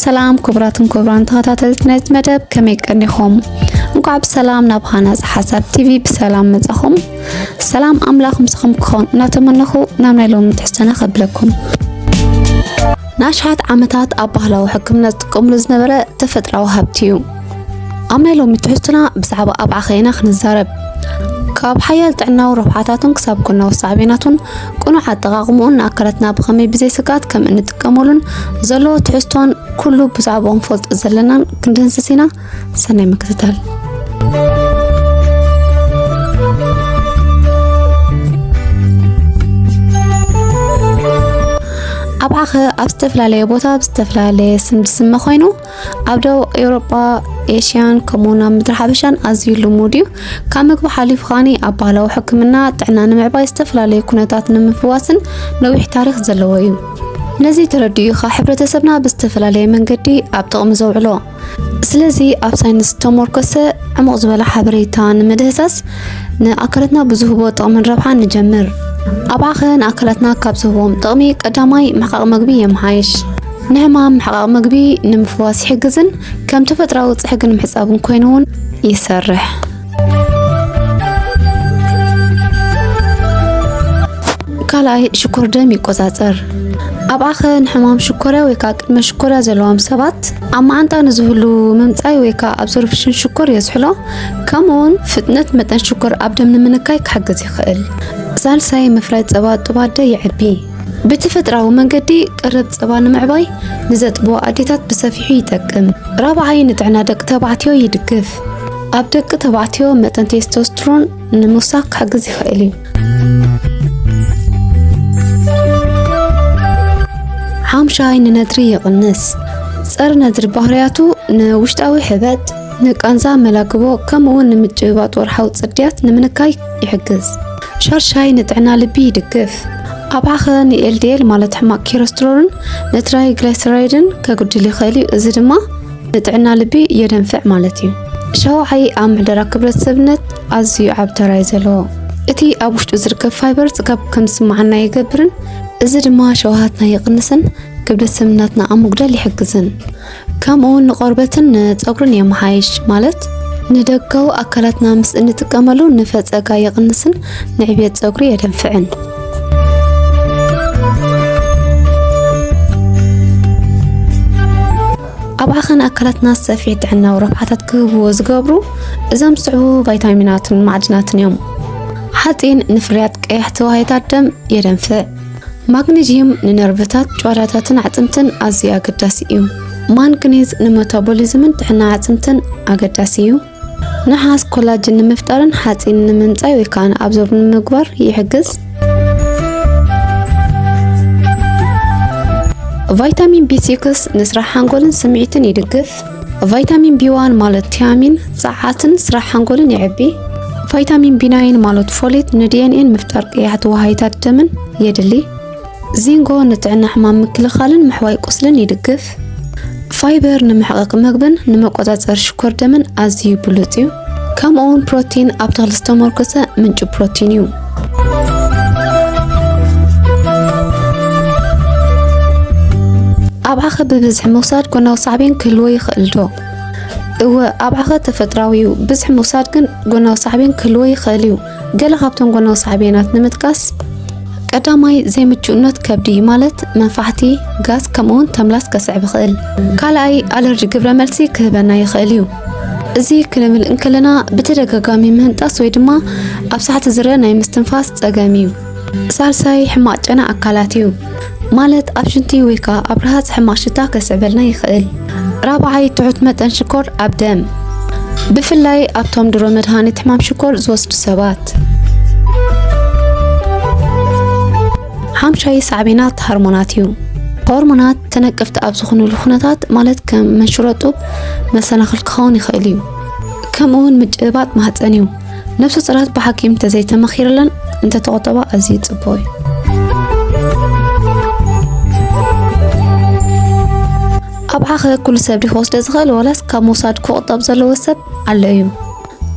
ሰላም ክቡራትን ክቡራን ተኸታተልቲ ናይዚ መደብ፣ ከመይ ቀኒኹም? እንኳዕ ብሰላም ናብ ሃናፂ ሓሳብ ቲቪ ብሰላም መጻኹም። ሰላም ኣምላኽ ምሳኹም ክኾን እናተመነኹ ናብ ናይ ሎሚ ትሕዝቶና ከብለኩም። ንኣሽሓት ዓመታት ኣብ ባህላዊ ሕክምና ዝጥቀምሉ ዝነበረ ተፈጥራዊ ሃብቲ እዩ። ኣብ ናይ ሎሚ ትሕዝቶና ብዛዕባ ኣብዓኸ ኢና ክንዛረብ። ካብ ሓያል ጥዕናዊ ረብሓታቱን ክሳብ ጎናዊ ሳዕቤናቱን፣ ቅኑዕ ኣጠቓቕምኡን ንኣካላትና ብኸመይ ብዘይ ስግኣት ከም እንጥቀመሉን ዘለዎ ትሕዝቶን ኩሉ ብዛዕባኡ ክንፈልጦ ዘለናን ክንድህስስ ኢና። ሰናይ ምክትታል። ኣብዓኸ ኣብ ዝተፈላለየ ቦታ ብዝተፈላለየ ስም ዝስመ ኮይኑ፣ ኣብ ደቡብ ኤውሮጳ፣ ኤሽያን ከምኡውን ኣብ ምድሪ ሓበሻን ኣዝዩ ልሙድ እዩ። ካብ ምግቢ ሓሊፉ ኸኣኒ ኣብ ባህላዊ ሕክምና ጥዕና ንምዕባይ ዝተፈላለዩ ኩነታት ንምፍዋስን ነዊሕ ታሪኽ ዘለዎ እዩ። ነዚ ተረዲኡ ኢኻ ሕብረተሰብና ብዝተፈላለየ መንገዲ ኣብ ጥቕሚ ዘውዕሎ። ስለዚ ኣብ ሳይንስ ዝተሞርኮሰ ዕሙቕ ዝበለ ሓበሬታ ንምድህሳስ ንኣካላትና ብዝህቦ ጥቕምን ረብሓን ንጀምር። ኣብዓኸ ንኣካላትና ካብ ዝህቦም ጥቕሚ ቀዳማይ ምሕቃቕ ምግቢ የመሓይሽ። ንሕማም ምሕቃቕ ምግቢ ንምፍዋስ ይሕግዝን ከም ተፈጥራዊ ጽሕጊ ንምሕጻብን ኮይኑ እውን ይሰርሕ። ካልኣይ ሽኮር ደም ይቆጻጸር። ኣብዓኸ ንሕማም ሽኮርያ ወይ ከዓ ቅድመ ሽኮርያ ዘለዎም ሰባት ኣብ መዓንጣ ንዝህሉ ምምጻይ ወይ ከዓ ኣብዞርፕሽን ሽኮር የዝሕሎ፣ ከምኡውን ፍጥነት መጠን ሽኮር ኣብ ደም ንምንካይ ክሕግዝ ይኽእል። ሳልሳይ ምፍራይ ጸባ ጡብ ኣደ የዕቢ። ብተፈጥራዊ መንገዲ ቀረብ ጸባ ንምዕባይ ንዘጥብዋ ኣዴታት ብሰፊሑ ይጠቅም። ራብዓይ ንጥዕና ደቂ ተባዕትዮ ይድግፍ። ኣብ ደቂ ተባዕትዮ መጠን ቴስቶስትሮን ንምውሳኽ ክሕግዝ ይኽእል እዩ። ሓምሻይ ንነድሪ ይቕንስ። ጸረ ነድሪ ባህርያቱ ንውሽጣዊ ሕበጥ፣ ንቃንዛ መላግቦ ከምኡውን ንምጭብባጥ ወርሓዊ ጽድያት ንምንካይ ይሕግዝ። ሻርሻይ ንጥዕና ልቢ ይድግፍ። ኣብዓኸ ንኤልዲኤል ማለት ሕማቕ ኬረስትሮልን ንትራይግላይሰራይድን ከጉድል ይኽእል እዩ። እዚ ድማ ንጥዕና ልቢ የደንፍዕ ማለት እዩ። ሻውዓይ ኣብ ምሕደራ ክብደት ሰብነት ኣዝዩ ዓቢ ተራ እዩ ዘለዎ። እቲ ኣብ ውሽጡ ዝርከብ ፋይበር ጽጋብ ከም ዝስምዓና ይገብርን እዚ ድማ ሸውሃትና ይቕንስን ክብደት ሰብነትና ኣብ ምጉዳል ይሕግዝን። ከምኡውን ንቆርበትን ንጸጉርን የመሓይሽ፣ ማለት ንደጋዊ ኣካላትና ምስ እንጥቀመሉ ንፈጸጋ ይቕንስን ንዕብየት ጸጉሪ የደንፍዕን። ኣብዓኸ ንኣካላትና ሰፊሕ ጥዕናዊ ረብሓታት ክህብዎ ዝገብሩ እዞም ዝስዕቡ ቫይታሚናትን ማዕድናትን እዮም። ሓጺን ንፍርያት ቀያሕቲ ዋህዮታት ደም የደንፍዕ። ማግኒዥየም ንነርቭታት፣ ጭዋዳታትን ኣዕጽምትን ኣዝዩ ኣገዳሲ እዩ። ማንግኒዝ ንመታቦሊዝምን ጥዕና ኣዕጽምትን ኣገዳሲ እዩ። ነሓስ ኮላጅን ንምፍጣርን ሓጺን ንምምጻይ ወይ ከኣ ንኣብዞርብ ንምግባር ይሕግዝ። ቫይታሚን ቢ ሲክስ ንስራሕ ሓንጎልን ስምዒትን ይድግፍ። ቫይታሚን ቢ ዋን ማለት ቲያሚን ጸዓትን ስራሕ ሓንጎልን የዕቢ። ቫይታሚን ቢ ናይን ማለት ፎሌት ንዲኤንኤን ምፍጣር ቀያሕቲ ዋሃይታት ደምን የድሊ። ዚንጎ ንጥዕና ሕማም ምክልኻልን ምሕዋይ ቁስልን ይድግፍ። ፋይበር ንምሕቓቕ ምግብን ንመቆጻጸሪ ሽኮር ደምን ኣዝዩ ብሉጽ እዩ። ከምኡውን ፕሮቲን ኣብ ተኽሊ ዝተመርኮሰ ምንጪ ፕሮቲን እዩ። ኣብዓኸ ብብዝሒ ምውሳድ ጎናዊ ሳዕቤን ክህልዎ ይኽእል ዶ? እወ፣ ኣብዓኸ ተፈጥራዊ እዩ። ብዝሒ ምውሳድ ግን ጎናዊ ሳዕቤን ክህልዎ ይኽእል እዩ። ገለ ካብቶም ጎናዊ ሳዕቤናት ንምጥቃስ፣ ቀዳማይ፣ ዘይምቹእነት ከብዲ ማለት መንፋሕቲ፣ ጋዝ፣ ከምኡውን ተምላስ ከስዕብ ይኽእል። ካልኣይ፣ ኣለርጂ ግብረ መልሲ ክህበና ይኽእል እዩ። እዚ ክንብል እንከለና ብተደጋጋሚ ምህንጣስ ወይ ድማ ኣብ ሳሕቲ ዝረአ ናይ ምስትንፋስ ጸገም እዩ። ሳልሳይ፣ ሕማቕ ጨና ኣካላት እዩ። ማለት ኣብ ሽንቲ ወይ ከኣ ኣብ ረሃጽ ሕማቕ ሽታ ከስዕበልና ይኽእል። ራብዓይ፣ ትሑት መጠን ሽኮር ኣብ ደም፣ ብፍላይ ኣብቶም ድሮ መድሃኒት ሕማም ሽኮር ዝወስዱ ሰባት። ሓምሻይ ሳዕቤናት ሃርሞናት እዩ። ሆርሞናት ተነቀፍቲ ኣብ ዝኾኑሉ ኩነታት፣ ማለት ከም መንሽሮ ጡብ፣ መሰናኽል ክኸውን ይኽእል እዩ። ከምኡውን ምጭብባጥ ማህፀን እዩ። ነፍሰ ጡራት ብሓኪም እንተዘይተመኺርለን እንተተቖጠባ ኣዝዩ ጽቡቕ እዩ። ኣብዓኸ ኩሉ ሰብ ድዩ ክወስዶ ዝኽእል፣ ዋላስ ካብ ምውሳድ ክቑጠብ ዘለዎ ሰብ ኣሎ እዩ?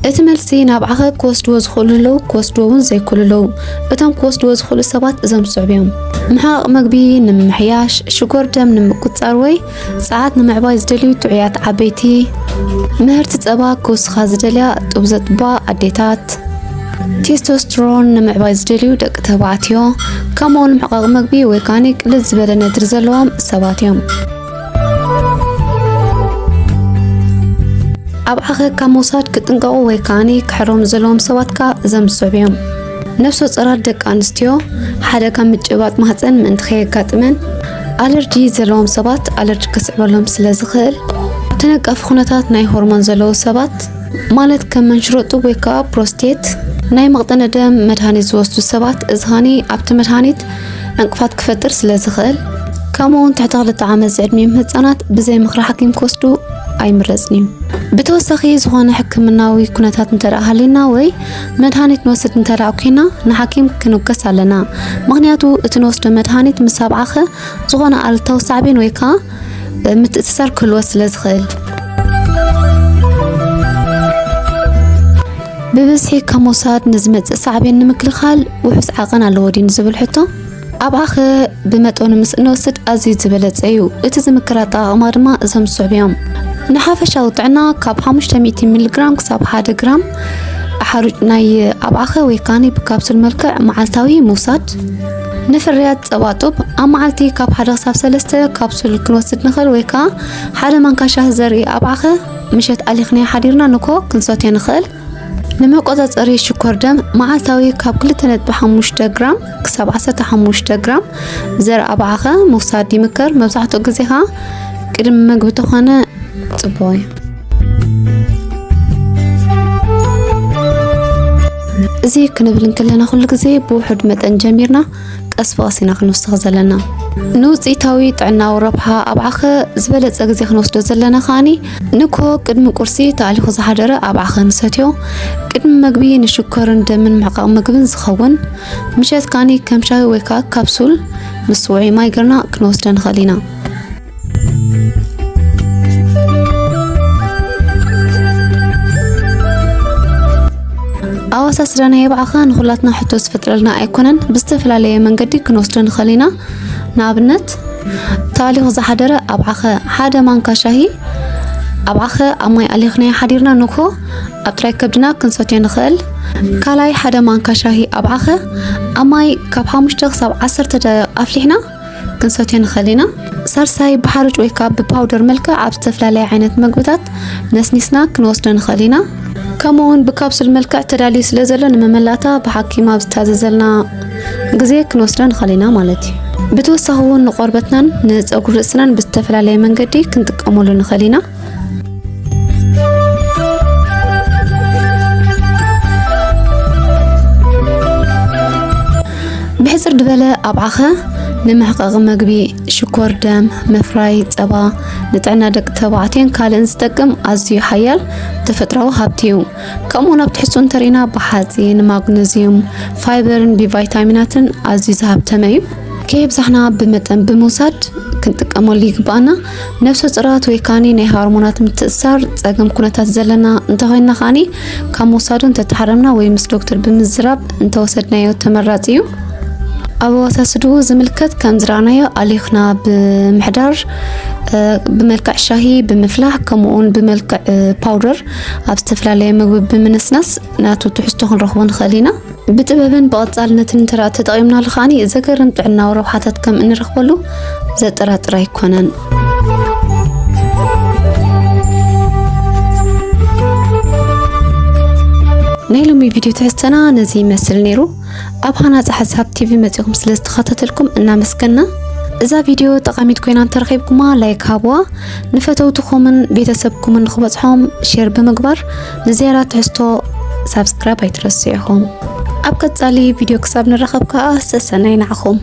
እቲ መልሲ፣ ናብ ዓኸ ክወስድዎ ዝኽእሉ ኣለዉ፣ ክወስድዎ እውን ዘይክእሉ ኣለዉ። እቶም ክወስድዎ ዝኽእሉ ሰባት እዞም ዝስዕቡ እዮም። ምሕቓቕ መግቢ ንምምሕያሽ፣ ሽኮር ደም ንምቁጽጻር ወይ ጸዓት ንምዕባይ ዝደልዩ ጥዑያት ዓበይቲ፣ ምህርቲ ጸባ ክውስኻ ዝደልያ ጡብ ዘጥባ ኣዴታት፣ ቴስቶስትሮን ንምዕባይ ዝደልዩ ደቂ ተባዕትዮ፣ ከምኡ እውን ምሕቓቕ መግቢ ወይ ከኣኒ ቅልል ዝበለ ነድሪ ዘለዎም ሰባት እዮም። ኣብ ዓኸ ካብ ምውሳድ ክጥንቀቑ ወይ ከኣኒ ክሕረሙ ዘለዎም ሰባት ከኣ እዞም ዝስዕቡ እዮም። ነፍሰ ጾራት ደቂ ኣንስትዮ፣ ሓደጋ ምጭባጥ ማህጸን ምእንቲ ከየጋጥመን፣ ኣለርጂ ዘለዎም ሰባት ኣለርጂ ክስዕበሎም ስለ ዝኽእል፣ ተነቃፊ ኩነታት ናይ ሆርሞን ዘለዉ ሰባት፣ ማለት ከም መንሽሮ ጡብ ወይ ከኣ ፕሮስቴት፣ ናይ መቕጠነ ደም መድሃኒት ዝወስዱ ሰባት፣ እዚ ኸኒ ኣብቲ መድሃኒት ዕንቅፋት ክፈጥር ስለ ዝኽእል፣ ከምኡ እውን ትሕቲ ክልተ ዓመት ዝዕድሚኦም ህጻናት ብዘይ ምኽሪ ሓኪም ክወስዱ ኣይምረጽን እዩ። ብተወሳኺ ዝኾነ ሕክምናዊ ኩነታት እንተ ደኣ ሃልዩና ወይ መድሃኒት ንወስድ እንተ ደኣ ኮይና፣ ንሓኪም ክንውከስ ኣለና። ምኽንያቱ እቲ ንወስዶ መድሃኒት ምስ ኣብ ዓኸ ዝኾነ ኣሉታዊ ሳዕቤን ወይ ከኣ ምትእስሳር ክህልዎ ስለ ዝኽእል። ብብዝሒ ካብ ምውሳድ ንዝመጽእ ሳዕቤን ንምክልኻል ውሑስ ዓቐን ኣለዎ ድዩ ንዝብል ሕቶ፣ ኣብ ዓኸ ብመጠኑ ምስ እንወስድ ኣዝዩ ዝበለጸ እዩ። እቲ ዝምከር ኣጠቓቕማ ድማ እዞም ዝስዕቡ እዮም። ንሓፈሻዊ ጥዕና ካብ ሓሙሽተ ሚእቲ ሚሊግራም ክሳብ ሓደ ግራም ሓሩጭ ናይ ኣብ ዓኸ ወይ ከኣ ብካፕሱል መልክዕ መዓልታዊ ምውሳድ። ንፍርያት ጸባ ጡብ ኣብ መዓልቲ ካብ ሓደ ክሳብ ሰለስተ ካፕሱል ክንወስድ ንኽእል ወይ ከኣ ሓደ ማንካ ሻሂ ዘርኢ ኣብ ዓኸ ምሸት ኣሊኽናዮ ሓዲርና ንግሆ ክንሰትዮ ንኽእል። ንመቆጻጸሪ ሽኮር ደም መዓልታዊ ካብ ክልተ ነጥቢ ሓሙሽተ ግራም ክሳብ ዓሰርተ ሓሙሽተ ግራም ዘርኢ ኣብ ዓኸ ምውሳድ ይምከር። መብዛሕትኡ ግዜ ከኣ ቅድሚ ምግቢ ተኾነ ጽቡቕ እዩ። እዚ ክንብል እንከለና ኩሉ ግዜ ብውሑድ መጠን ጀሚርና ቀስ ብቐስ ኢና ክንውስኽ ዘለና። ንውጽኢታዊ ጥዕናዊ ረብሓ ኣብ ዓኸ ዝበለጸ ግዜ ክንወስዶ ዘለና ከኣኒ ንግሆ ቅድሚ ቁርሲ ተኣሊኹ ዝሓደረ ኣብ ዓኸ ንሰትዮ። ቅድሚ መግቢ ንሽኮርን ደምን ምሕቃቕ ምግብን ዝኸውን፣ ምሸት ከኣኒ ከም ሻሂ ወይ ከኣ ካፕሱል ምስ ውዑይ ማይ ጌርና ክንወስዶ ንኽእል ኢና። ኣወሳስዳ ናይ ኣብ ዓኸ ንኹላትና ሕቶ ዝፈጥረልና ኣይኮነን፣ ብዝተፈላለየ መንገዲ ክንወስዶ ንኽእል ኢና። ንኣብነት፣ ተኣሊኹ ዝሓደረ ኣብ ዓኸ ሓደ ማንካ ሻሂ ኣብ ዓኸ ኣብ ማይ ኣሊኽናዮ ሓዲርና ንግሆ ኣብ ጥራይ ከብድና ክንሰትዮ ንኽእል። ካልኣይ፣ ሓደ ማንካ ሻሂ ኣብ ዓኸ ኣብ ማይ ካብ ሓሙሽተ ክሳብ ዓሰርተ ደቂቕ ኣፍሊሕና ክንሰትዮ ንኽእል ኢና። ሳልሳይ፣ ብሓሩጭ ወይ ከኣ ብፓውደር መልክዕ ኣብ ዝተፈላለየ ዓይነት መግብታት ነስኒስና ክንወስዶ ንኽእል ኢና። ከምኡ እውን ብካፕሱል መልክዕ ተዳልዩ ስለ ዘሎ፣ ንመመላእታ ብሓኪም ኣብ ዝታዘዘልና ግዜ ክንወስዶ ንኽእል ኢና ማለት እዩ። ብተወሳኺ እውን ንቆርበትናን ንጸጉሪ ርእስናን ብዝተፈላለየ መንገዲ ክንጥቀመሉ ንኽእል ኢና። ብሕጽር ዝበለ ኣብ ዓኸ ንምሕቃቕ መግቢ፣ ሽኮር ደም፣ ምፍራይ ጸባ፣ ንጥዕና ደቂ ተባዕትዮን ካልእን ዝጠቅም ኣዝዩ ሓያል ተፈጥሮኣዊ ሃብቲ እዩ። ከምኡ እውን ኣብ ትሕዝቶ እንተሪእና ብሓጺን፣ ማግነዝዩም፣ ፋይበርን ቢቫይታሚናትን ኣዝዩ ዝሃብተመ እዩ። ከየብዛሕና ብመጠን ብምውሳድ ክንጥቀመሉ ይግባኣና። ነፍሰ ጹራት ወይ ከኣኒ ናይ ሃርሞናት ምትእስሳር ጸገም ኩነታት ዘለና እንተኾይንና ከኣኒ ካብ ምውሳዱ እንተተሓረምና ወይ ምስ ዶክተር ብምዝራብ እንተወሰድናዮ ተመራጺ እዩ። ኣብ ኣወሳስድኡ ዝምልከት ከም ዝረኣናዮ ኣሊኽና ብምሕዳር፣ እ፣ ብመልክዕ ሻሂ ብምፍላሕ ከምኡ እውን ብመልክዕ፣ እ፣ ፓውደር ኣብ ዝተፈላለየ ምግቢ ብምንስናስ ናቱ ትሕዝቶ ክንረኽቦ ንኽእል ኢና። ብጥበብን ብቐጻልነትን እንተ ደኣ ተጠቒምናሉ ከኣኒ ዘገርም ጥዕናዊ ረብሓታት ከም እንረኽበሉ ዘጠራጥር ኣይኮነን። ናይ ሎሚ ቪድዮ ትሕዝቶና ነዚ ይመስል ነይሩ። ኣብ ሃናጺ ሓሳብ ቲቪ መጺኹም ስለ ዝተኸታተልኩም እናመስገና። እዛ ቪድዮ ጠቓሚት ኮይና እንተረኺብኩማ ላይክ ሃብዋ። ንፈተውትኹምን ቤተሰብኩምን ንኽበጽሖም ሼር ብምግባር ንዝያዳ ትሕዝቶ ሳብስክራይብ ኣይትረስዑ ኢኹም። ኣብ ቀጻሊ ቪድዮ ክሳብ ንራኸብ ከኣ ሰሰናይ ንዓኹም።